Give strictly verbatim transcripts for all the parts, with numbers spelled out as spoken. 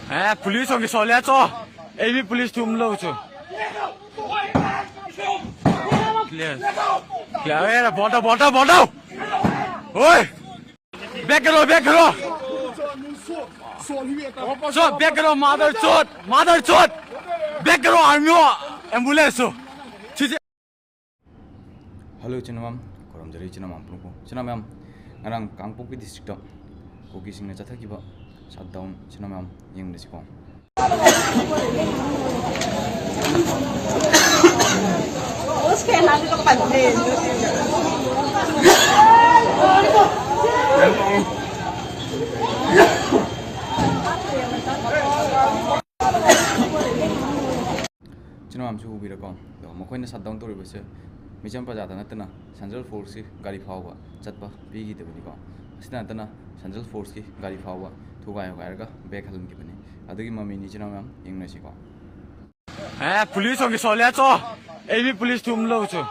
Eh, police hong kisol ya cho. Ei mi police thum lo cho. Clear. Clear. Eh, bol tao, bol tao, bol tao. Oi. Back karo, back karo. So, back karo, mother chot, mother chot. Back karo, army ho, ambulance ho. Chiche. Hello, ꯏꯆꯤꯟ ꯏꯅꯥꯎ ꯃꯌꯥꯝ, ꯈꯨꯔꯨꯝꯖꯔꯤ ꯏꯆꯤꯟ ꯏꯅꯥꯎ ꯃꯌꯥꯝ ꯄꯨꯝꯅꯃꯛꯄꯨ꯫ ꯏꯆꯤꯟ ꯏꯅꯥꯎ ꯃꯌꯥꯝ, ꯉꯔꯥꯡ ꯀꯥꯡꯄꯣꯛꯄꯤ district ꯇ ꯀꯨꯀꯤꯁꯤꯡꯅ ꯆꯠꯊꯈꯤꯕ shutdown, ꯏꯆꯤꯟ ꯏꯅꯥꯎ ꯃꯌꯥꯝ ꯌꯦꯡꯃꯤꯟꯅꯁꯤꯀꯣ꯫ ꯏꯆꯤꯟ ꯏꯅꯥꯎ ꯃꯌꯥꯝꯁꯨ ꯎꯕꯤꯔꯦꯀꯣ꯫ ꯑꯗꯣ ꯃꯈꯣꯏꯅ shutdown ꯇꯧꯔꯤꯕꯁꯦ ꯃꯤꯆꯝ ꯄ꯭ꯔꯖꯥꯗ ꯅꯠꯇꯅ central force ꯀꯤ ꯒꯥꯔꯤ ꯐꯥꯎꯕ ꯆꯠꯄ ꯄꯤꯈꯤꯗꯕꯅꯤꯀꯣ꯫ ꯑꯁꯤꯇ ꯅꯠꯇꯅ central force ꯀꯤ ꯒꯥꯔꯤ ꯐꯥꯎꯕ ꯊꯨꯒꯥꯏ ꯍꯨꯒꯥꯏꯔꯒ back ꯍꯜꯍꯟꯈꯤꯕꯅꯤ꯫ ꯑꯗꯨꯒꯤ ꯃꯃꯤꯅꯤ ꯏꯆꯤꯟ ꯏꯅꯥꯎ ꯃꯌꯥꯝ, ꯌꯦꯡꯃꯤꯟꯅꯁꯤꯀꯣ꯫ Eh, police hong kisol ya cho. Ei mi police thum lo cho.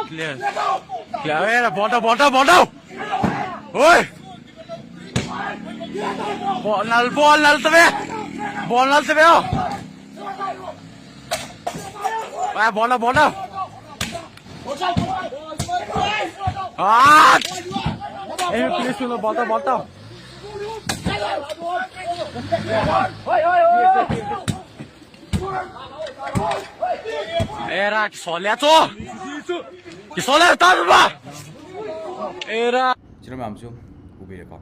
Clear. Clear. Eh, bol tao, bol tao, bol tao. Oi. Bol nal, bol nal tabe. Bol nal tabe, oh. Eh, bol tao, bol tao. Ah! Eh, police lo, bol tao, bol tao. Era, kisol ya cho. Kisol ya ta ba. Era. ꯏꯆꯤꯟ ꯏꯅꯥꯎ ꯃꯌꯥꯝꯁꯨ ꯎꯕꯤꯔꯦꯀꯣ꯫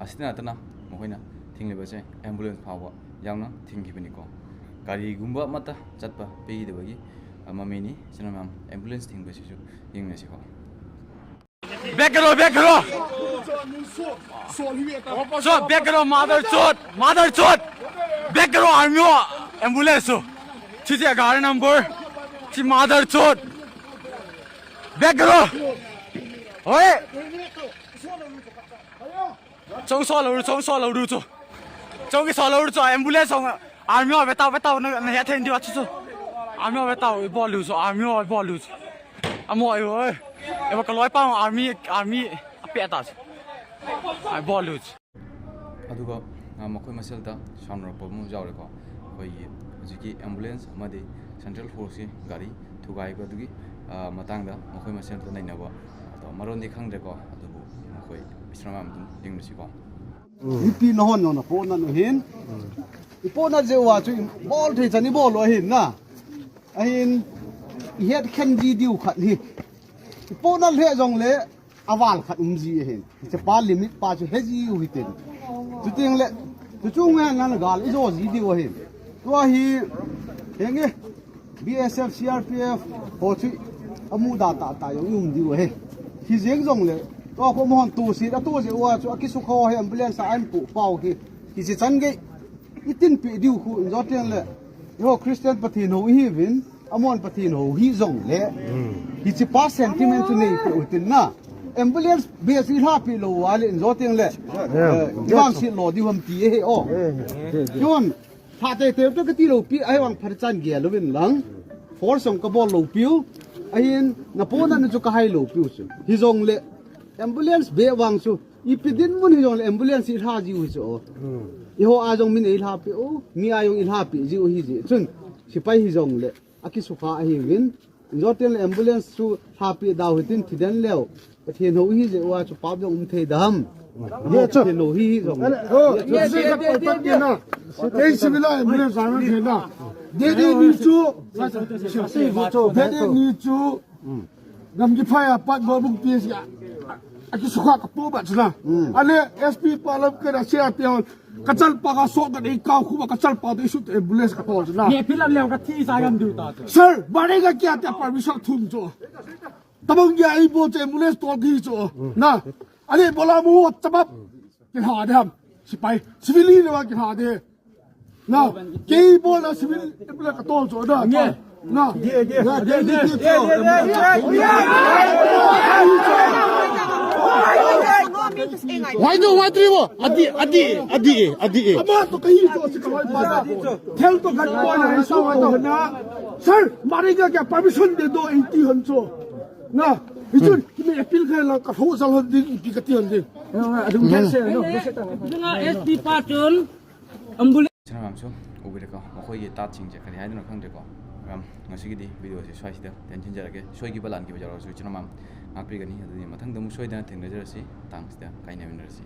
ꯑꯁꯤꯇ ꯅꯠꯇꯅ ꯃꯈꯣꯏꯅ ꯊꯤꯡꯂꯤꯕꯁꯦ ambulance ꯐꯥꯎꯕ ꯌꯥꯎꯅ ꯊꯤꯡꯈꯤꯕꯅꯤꯀꯣ꯫ ꯒꯥꯔꯤꯒꯨꯝꯕ ꯑꯃꯠꯇ ꯆꯠꯄ ꯄꯤꯈꯤꯗꯕꯒꯤ, ꯑ, ꯃꯃꯤꯅꯤ꯫ ꯏꯆꯤꯟ ꯏꯅꯥꯎ ꯃꯌꯥꯝ, ambulance ꯊꯤꯡꯕꯁꯤꯁꯨ ꯌꯦꯡꯃꯤꯟꯅꯁꯤꯀꯣ꯫ Back karo, back karo. So, back karo, mother chot, mother chot. Back karo, army ho, ambulance ho. Chiche gari number. Chi mother chot. Back karo. Oi. Chong so lo, chong so lo ru cho. Chong ki so lo ru cho, ambulance hong, army ho, betao, betao, na, na, ya then di wa chu cho. Army ho, betao, i bol lu cho, army ho, i bol lu cho. Amo, ai, oi. E ba ka loi pa, army, army, a pe ta cho. Ai bol lu cho. ꯑꯗꯨꯒ, ꯑ, ꯃꯈꯣꯏ ꯃꯁꯦꯜꯗ ꯁꯥꯎꯅꯔꯛꯄ ꯑꯃ ꯌꯥꯎꯔꯦꯀꯣ꯫ ꯑꯩꯈꯣꯏꯒꯤ ꯍꯧꯖꯤꯛꯀꯤ ambulance ꯑꯃꯗꯤ central forceꯀꯤ ꯒꯥꯔꯤ ꯊꯨꯒꯥꯏꯕꯗꯨꯒꯤ, ꯑ, ꯃꯇꯥꯡꯗ ꯃꯈꯣꯏ ꯃꯁꯦꯜꯗ ꯅꯩꯅꯕ, ꯑꯗꯣ ꯃꯔꯣꯟꯗꯤ ꯈꯪꯗ꯭ꯔꯦꯀꯣ꯫ ꯑꯗꯨꯕꯨ ꯃꯈꯣꯏ ꯏꯁꯔꯃꯥ ꯑꯗꯨꯝ ꯌꯦꯡꯂꯨꯁꯤꯀꯣ꯫ Nipi nahon nona pona no hin. Ipona je wa chu bol thei chani bol lo hin na. Ahin, ihet khen ji diu khat hi. Ipona le jong le, awal khat um ji ahin. Che pa limit pa chu he ji u hitin. Chuting le, chu chu ngan nan gal ijo ji diu ahin. Tua hi, henge, B S F, C R P F, ho chu amu da ta ta jong um diu ahi. Hi jeng jong le, tua ko mohon tu si, a tu je wa chu, akisukha he ambulance a an pu pau hi. Hi si chan gei, itin pi diu khu, injo tiang le. Yo Christian Pathen ho hi vin, amon Pathen ho hi jong le. Hi chi pa sentiment chu nei pe utin na. Ambulance be si hla pi lo wa le, injo tiang le. Eh, ibang si lo diu ham ti he o. Yon, Pha te te to ka ti lo pi, ai wang pha chan ge lo vin lang. Force song ka bol lo piu. Ahin, na po na nu chu ka hai lo piu chu. Hi jong le, ambulance be wang chu. Ipi din mun hi jong le, ambulance i hla ji u hi chu o. I ho a jong min i hla pi u, mi a jong i hla pi ji u hi ji. Chun, sipai hi jong le, akisukha ahi vin. Injo tiang le ambulance chu hla pi dau hitin thi den leo. Pathen ho hi je wa chu pap jong um thei dam. Ye chu. Pathen ho hi jong. Ana, oh, ye, ye, ye, ye, ye, ye. Ei civil ambulance ang thei na. De de ni chu. De de ni chu. Gam ji phai a pat go bung pi sia. Akisukha ka po ba chu na. Ale S P pa lam ka na sia pi hon. Ka chal pa ka so ka dei ka khu ba ka chal pa de su te ambulance ka to chu na. Ye pi lam leo ka thi sa gam du ta chu. Sir, ba dei ka kya te permission thum chu. Tabang ya i bo che ambulance to gi chu. Na. Ani bola mu tabap. Ki ha de ham. Sipai. Civil ni wa ki ha de. Na. Ke bo na civil ambulance ka to chu da. Nge. Na. Ye, ye, ye, ye, ye, ye, ye, ye, ye, ye, ye. Why do, why do you want? Adi, adi, adi, adi. Ama to kahi to si kawai pa na. Thel to gat ko na isu to na. Sir, mari ga kya permission de do iti hon cho. Na. Ijun, ime appeal kaya lang kaho jal hon ding, ipi kati hon ding. ꯑꯗꯨꯝ ꯆꯠꯁꯦ, ꯑꯗꯨꯝ ꯆꯠꯁꯦ꯫ ꯑꯗꯨꯅ S P ꯄꯥꯆꯟ, ꯑꯝꯕꯨꯂꯤ꯫ ꯏꯆꯤꯟ ꯏꯅꯥꯎ ꯃꯌꯥꯝꯁꯨ ꯎꯕꯤꯔꯦꯀꯣ, ꯃꯈꯣꯏꯒꯤ ꯇꯥꯠꯁꯤꯡꯁꯦ ꯀꯔꯤ ꯍꯥꯏꯗꯣꯏꯅꯣ ꯈꯪꯗ꯭ꯔꯦꯀꯣ꯫ ꯃꯌꯥꯝ, ꯉꯁꯤꯒꯤꯗꯤ ꯚꯤꯗꯤꯑꯣꯁꯦ ꯁ꯭ꯋꯥꯏꯁꯤꯗ ꯇꯦꯟꯁꯤꯟꯖꯔꯒꯦ꯫ ꯁꯣꯏꯈꯤꯕ ꯂꯥꯟꯈꯤꯕ ꯌꯥꯎꯔꯁꯨ ꯏꯆꯤꯟ ꯏꯅꯥꯎ ꯃꯌꯥꯝ ꯉꯥꯛꯄꯤꯒꯅꯤ꯫ ꯑꯗꯨꯗꯤ ꯃꯊꯪꯗ ꯑꯃꯨꯛ ꯁꯣꯏꯗꯅ ꯊꯦꯡꯅꯖꯔꯁꯤ꯫ ꯃꯇꯥꯡꯁꯤꯗ ꯀꯥꯏꯅꯃꯤꯟꯅꯔꯁꯤ꯫